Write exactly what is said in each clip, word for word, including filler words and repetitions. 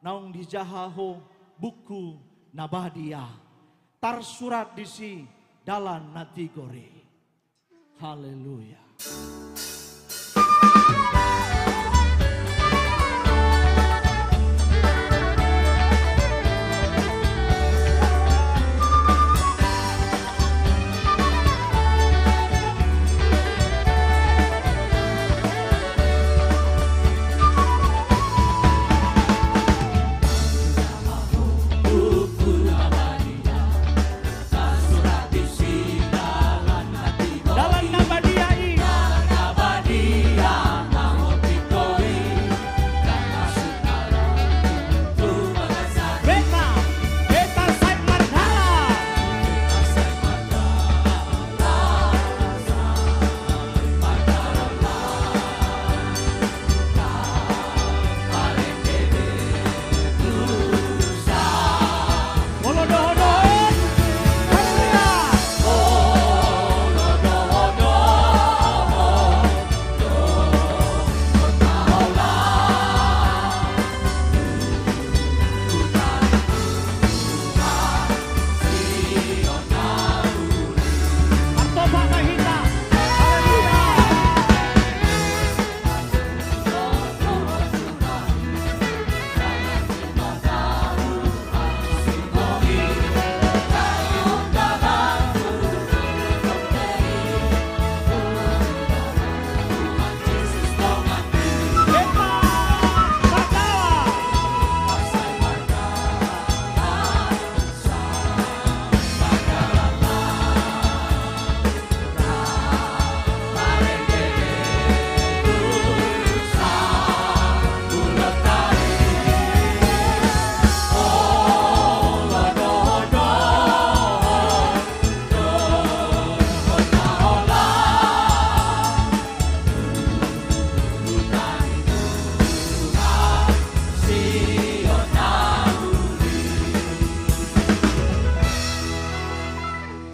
naung dijaha ho buku na badia. Tarsurat disi dalan na tigor i. Haleluya. Dalan na badia i. Beta, beta sai mardalan.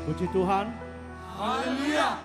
Puji Tuhan. Haleluya.